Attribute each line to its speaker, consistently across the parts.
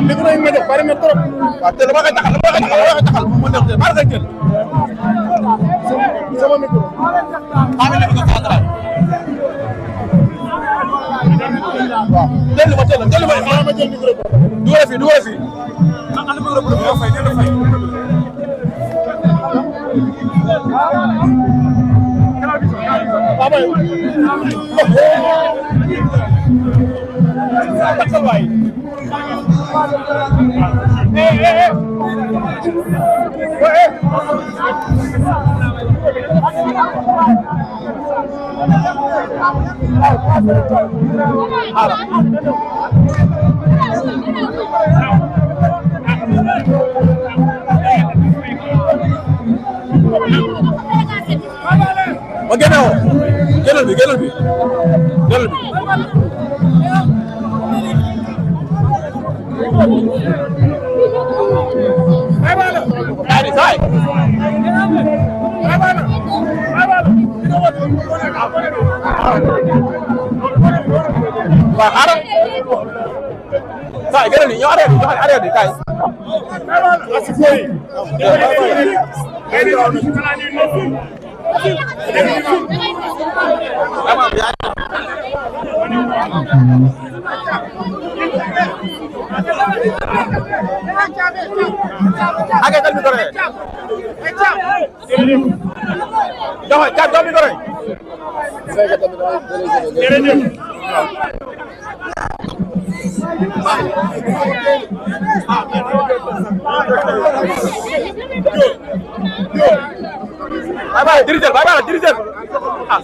Speaker 1: micro yi nga def bari na trop. waaw te dama koy taxal moom moo nekk maa ngi koy jël. sama micro. waaw dellu ma jël micro bi. dugal fii. ana micro bi nga fay dina fay. ma génneewoo génnal bi waaw xaaral saa gënal ni ñoo arrêté kay Agak kan micro rek. Jox micro rek. Bye diriger. Ah,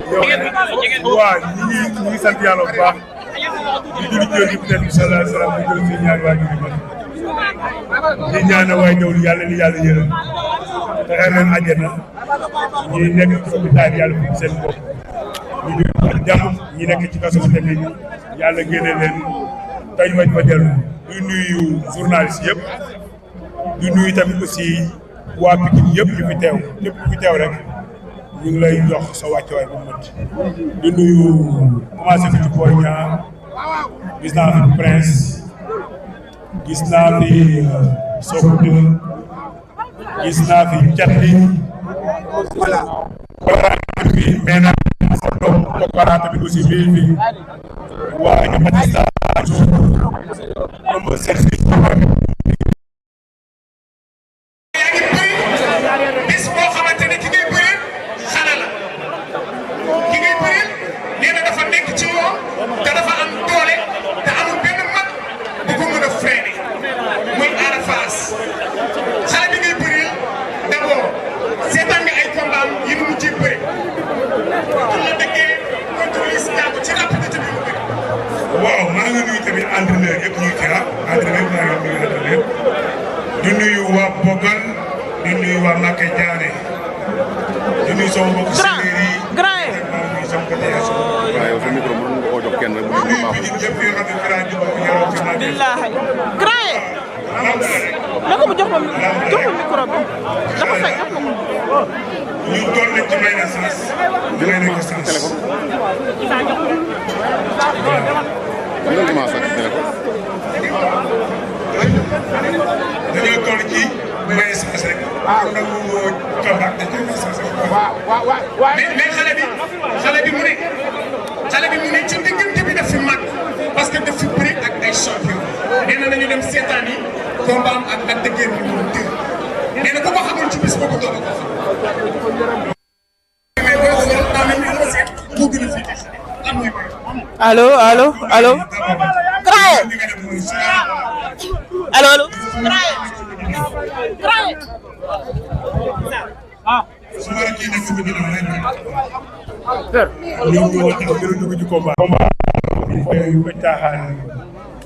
Speaker 2: waaw ñu ngi sant yàlla bu baax di julli jël bi peut-être sallallahu alayhi wa sallam di jël si ñaari waajur yi di ñaanal waay ñëw yàlla ni yàlla yërëm te xëy na àjjana ñi nekk ci hôpital yàlla fi seen bopp ñu di ak jàmm ñi nekk ci kaso bi tamit yàlla génne leen tey wañ fa dellu di nuyu journaliste yëpp di nuyu tamit aussi waa Pikine yëpp ñu fi teew ñëpp ñu fi teew rek ñu ngi lay jox sa wàccuwaay bu mët di nuyu commencé fi ci Boy Niang gis naa fi Prince gis naa fi Sokone gis naa fi Catli voilà bi mais nag Fapal tamit aussi bii fi waa ñu Batista comme service
Speaker 3: bis boo xamante ne ki ngay bëreel xale la ki ngay bëreel nee na dafa nekk ci yoon te dafa am doole te amul benn mag bu ko mën a freiner muy Ada Fass xale bi ngay bëreel d'abord seetaan nga ay combat yi mu mujjee bëri pour la dëggee contre Liss Ndiago ci rapidité bi mu bëri.
Speaker 2: waaw maa ngi nuyu tamit entraîneur yëpp ñu ngi ci entraîneur maa ngi nuyu entraîneur yëpp di nuyu waa Bogal di nuyu waa Mbacké Diané di nuyu sama mbokku séeréer yi maa ngi nuyu sama côté Yasso.
Speaker 4: waaw yow sa micro mën nga koo jox kenn rek.
Speaker 2: di nuyu bi ñëpp yoo xam ne grand ji bokk yaroo ci maa ngi.
Speaker 5: billahi grand naka mu jox ma micro bi dafa fay jox ma
Speaker 2: ñu doon nañ ci may na sens. may nañ ko sens.
Speaker 4: téléphone. nga commencé ak téléphone.
Speaker 2: dañoo toll ci may sens rek. kon nag mu combat dañ koy may sens rek.
Speaker 3: mais xale bi mu ne ci diggante bi daf fi mag parce que daf fi bëri ak ay champion nee na nañu dem seetaan yi combat am ak Lac de Guiers numéro 2 nee na ku ko xamul ci bis boobu doo ko xam. mais boo xool daa mel ni seet moo gën a féete lan mooy bëri.
Speaker 5: allo allo allo. Graye. allo allo. Graye. ah.
Speaker 2: su ma la kii nekk bi dina rek. ñu ngi wax ak dugg ci combat. combat yu ko caaxaan.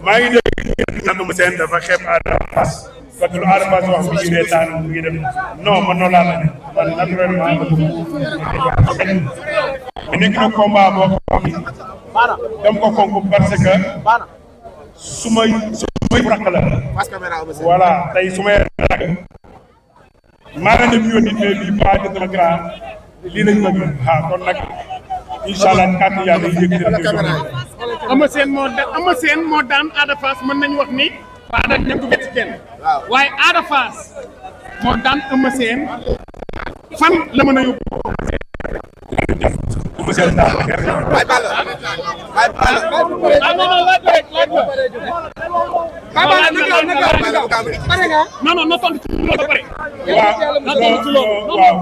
Speaker 2: maa ngi dégg naan ma seen dafa xeeb Ada Fass parce que lu Ada Fass wax bi ñu reetaan mi ngi dem non man noonu laa la ne man naturellement ma nekk na combat boo xam ni dama ko fonk parce que su may rakk la voilà tay su may rakk maa ngi dem yónni mais lii pas de sama grand lii lañ bëgg kon nag incha allah kàddu yàlla yi yëg
Speaker 6: Eumeu Sène moo daan Ada Fass mën nañu wax ni waa nag ñëpp bett kenn waaye Ada Fass moo daan Eumeu Sène fan la mën a yóbbu non non na tontu ci loolu ba pare na tontu ci loolu waaw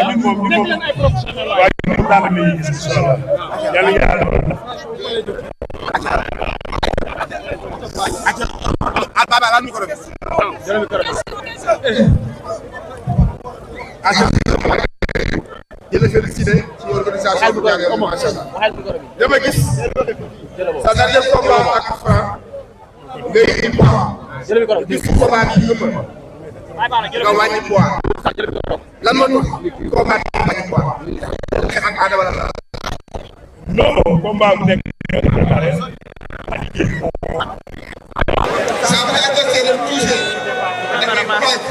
Speaker 6: ñun moom ay professionnel la
Speaker 2: waaye ñun daanaka dañuy gis yàlla yàlla
Speaker 7: di la félicité ci organisation bu jaaree macha allah dama gis sa dernier combat ak Franc léegi indi poids gis combat bi yëpp nga wàññi poids lan moo tax combat bi wàññi poids xeex ak Ada wala
Speaker 2: non combat bu nekk
Speaker 7: saa bu ne adversaire am toujours dafay pointe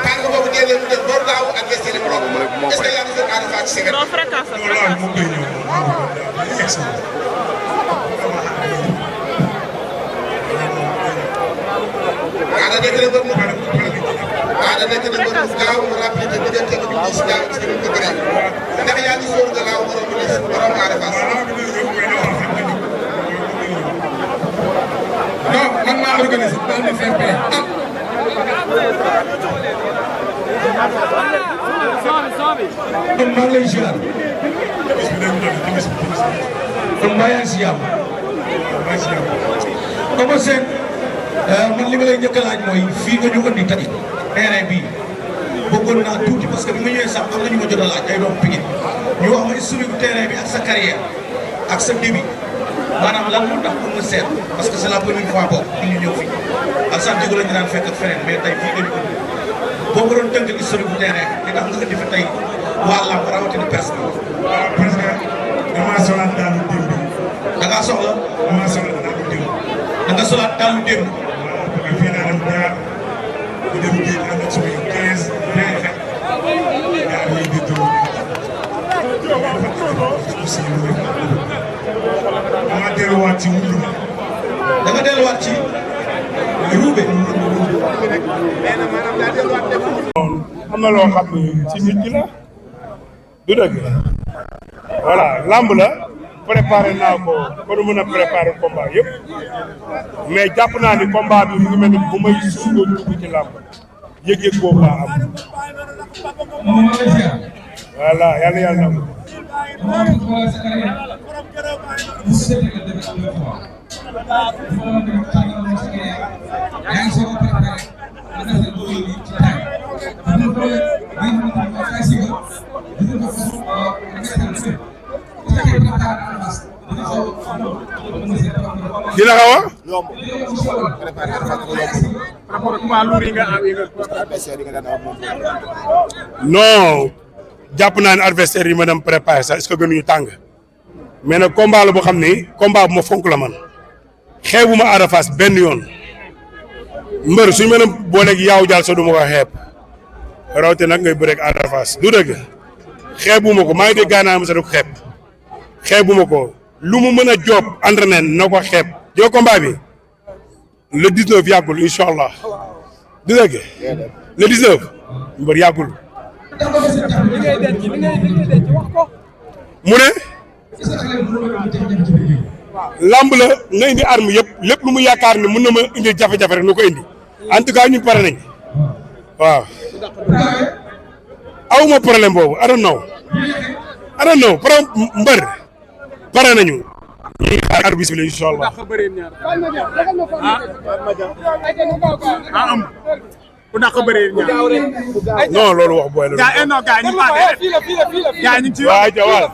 Speaker 7: tànk boobu dee leen def boo gaaw adversaire am romb est-ce que yaa ngi doon Ada Fass ci
Speaker 5: non fréquence la
Speaker 2: loolu moom koy ñëw
Speaker 7: Ada nekk na mbër mu Ada nekk na mbër mu gaaw mu rapide diggante ak Liss Ndiago ci ni mu ko bëree ndax yaa ngi sóor nga laaw borom Liss borom Ada Fass
Speaker 3: non man maa organisé dans le fair play kon maa ngi lay ziar kon maa yaa ngi si yàlla Eumeu Sène
Speaker 8: man li ma lay njëkk a laaj mooy fii nga ñu andi tey terrain bii bëggoon naa tuuti parce que bi ma ñëwee sax am na ñu ma jot a laaj ay doom Pikine ñu wax ma historique terrain bi ak sa carrière ak sa début maanaam lan moo tax pour nga seet parce que c'est la première fois boobu ñu ñëw fii ak sant la ñu daan fekk ak feneen mais tey fii nga ñu andi boo ko doon tënkal historique bu terrain bi li tax nga indi fi tey waa làmb rawatina personne.
Speaker 2: waaw parce que damaa soxla daal di démb.
Speaker 8: da ngaa soxla.
Speaker 2: damaa soxla daal di démb.
Speaker 8: da nga soxla daal di démb.
Speaker 2: waaw parce que fii laa dem jaar di dem géej ànd ak suñuy 15 20 xet. yaa ngi di jóg. dama delluwaat ci wutu.
Speaker 8: da nga delluwaat ci ruube.
Speaker 2: am na loo xam ne ci nit ki la du dëgg voilà lamb la préparé naa ko ba du mën a préparé combat yëpp mais jàpp naa ni combat bi mu ngi mel ni bu may suukoo dugg ci lamb yëg-yëg boobu laa am voilà yàlla yàlla na dina xaw a
Speaker 7: yomb préparé
Speaker 2: non jàpp naa ne adversaire yi ma dem préparé sax est-ce que gënuñu tàng mais nag combat la boo xam ni combat bu ma fonk la man xeebu ma Ada Fass benn yoon mbër suñu mën a booleeg yaaw jaal sa du ma ko xeeb rawte nag ngay bëreeg Ada Fass du dëgg xeebu ma ko maa ngi dégg gaanaa ma sa du ko xeeb xeebu ma ko lu mu mën a joob entraîné na ko xeeb joo combat bi le 19 yàggul incha allah du dëgg le 19 mbër yàggul mu ne lamb la nga indi arme yëpp lépp lu mu yaakaar ne mën na ma indi jafe-jafe rek nu ko indi en tout cas ñun pare nañ waaw awuma problème boobu I don't know problème mbër pare nañu ñuy xaar arbitre bi incha allah
Speaker 6: ku dàq bëree ñaar
Speaker 2: non loolu wax booy la
Speaker 6: gaa non gaa ñu paase gaa ñu ci
Speaker 2: waaw jawal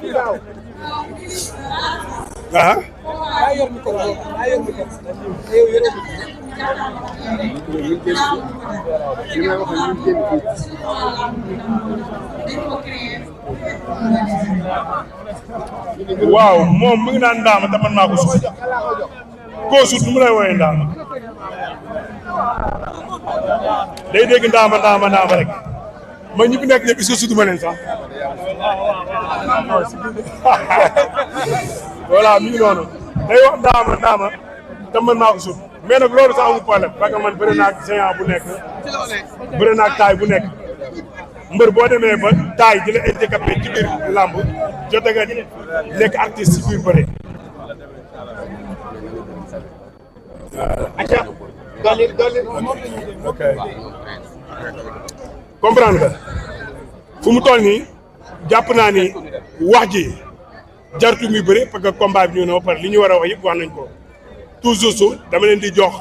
Speaker 2: ah waaw moom mu ngi naan ndaama te man maa ko sut koo sut nu mu lay wooyee ndaama day dégg ndaama rek ma ñi fi nekk ñëpp est-ce que sutuma leen sax voilà mi ngi noonu day wax ndaama te man maa ko sut mais nag loolu sax amul problème parce que man bëri naa ak géant bu nekk bëri naa ak taay bu nekk mbër boo demee ba taay di la handicapé ci biir làmb jote nga nekk artiste ci biir bëri ok comprendre nga fu mu toll nii jàpp naa ni wax ji jartu muy bëri parce que combat bi ñu ne ba pare li ñu war a wax yëpp wax nañ ko toujours dama leen di jox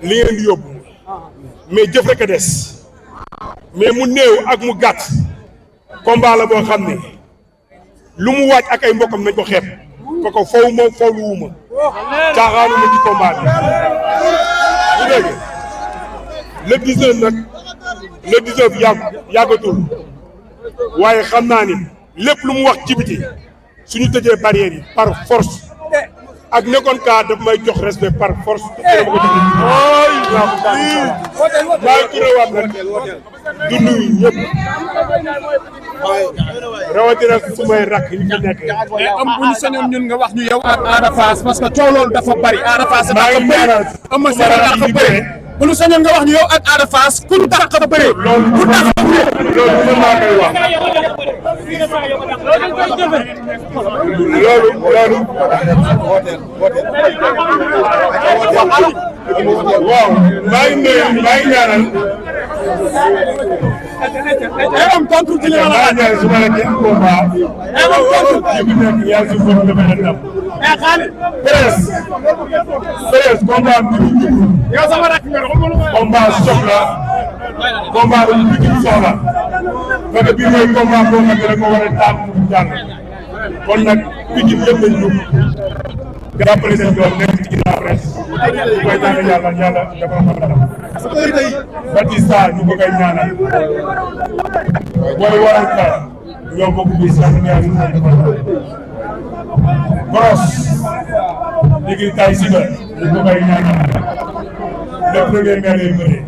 Speaker 2: li ngeen di yóbbu mais jëf rek a des mais mu néew ak mu gàtt combat la boo xam ne lu mu waaj ak ay mbokkam nañ ko xeeb parce que foofu moom foofu lu wuma caaxaanu ma ci combat bi bu dégg le 19 nag le 19 yàggatul waaye xam naa ni lépp lu mu wax ci biti suñu tëjee barrières yi par force ak nekkoon kaa daf may jox respect par force te ma ko jox maa ngi turé waat nag du nuyu ñëpp rawatina su may rakk yi fi nekk
Speaker 6: am bu ñu sañoon ñun nga wax ñu yow ak Ada Fass parce que coow loolu dafa bari Ada Fass dafa bëri am seen dafa bëri bu ñu sañoon nga wax ñu yow ak Ada Fass ku dàq a bëri
Speaker 2: loolu
Speaker 6: ku dàq a bëri
Speaker 2: loolu mën naa koy wax loolu waaw maa ngi ñaanal
Speaker 6: am tontu ci li ma la
Speaker 2: maa ngi ñaanal su ma la kenn combat yi nekk yàlla su borom dafa leen ndam Pérez combat bi
Speaker 6: yow sama rakk nga
Speaker 2: combat choc la combat bi ñu soxla parce que bii mooy combat boo xam ne rek moo war a taam mu jàng kon nag Pikine yëpp lañ jóg jàppale seen doom nekk ci ginnaaw presse ñu koy ñaanal yàlla defal ko ndam Batista ñu ko koy ñaanal booy waral ka ñoo bokk bis yàlla na yàlla defal Brosse léegi tay si ba ñu ko koy ñaanal le premier maire lay bëree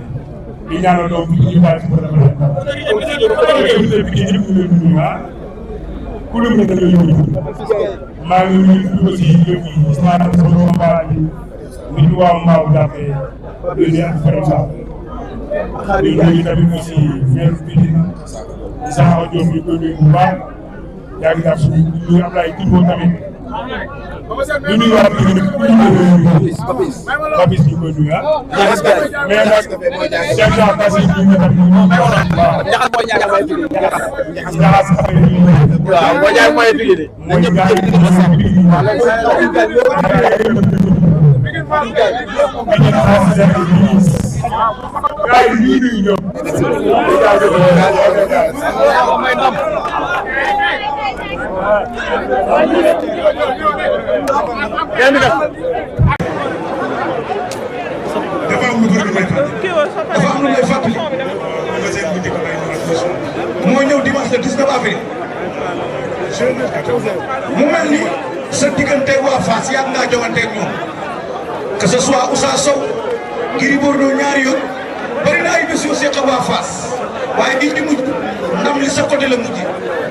Speaker 2: di ñaanal doom bi ñu bàyyi ko defal ku lim na da ngay maa ngi nuyu aussi yëpp yi gis naa ne sama combat bi nit ñu waa Mbao jàppee léegi ak Farousa di nuyu tamit aussi maire bi di Sakho Diop ñu koy nuyu bu baax yaa ngi jàpp suñu nuyu Ablaye Timbo tamit di nuyu waa Pikine Papis ñu koy nuyu mais nag Cheikh Jean Bassi ñu ngi tamit ñaxas
Speaker 1: waaw boo jaay mooy Pikine de.
Speaker 2: mooy gars yi
Speaker 3: dafa am lu bëri may fàttali moo ñëw dimanche le 19 avril mu mel ni sa digganteeg waa Fass yàgg ngaa joganteeg ñoom que ce soit Oussa Sow Gris Bordeaux ñaari yoon bëri na ay bés yoo seq waa Fass waaye bii di mujj ndam li sa côté la mujj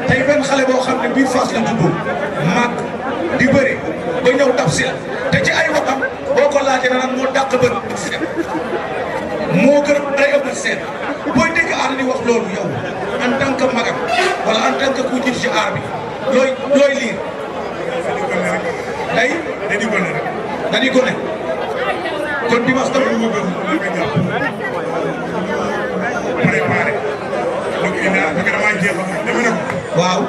Speaker 3: tey benn xale boo xam ne biir Fass la juddoo màgg di bëri ba ñëw tab si la te ci ay waxam boo ko laajee naan moo dàq bëri seen moo gën a day ëpp seen booy dégg aar di wax loolu yow en tant que magam wala en tant que ku jiitu ci aar bi looy liir day dañuy gone rek dañuy gone kon dimanche tam lu bëgg préparé donc ina dama jeexal dama ne ko waaw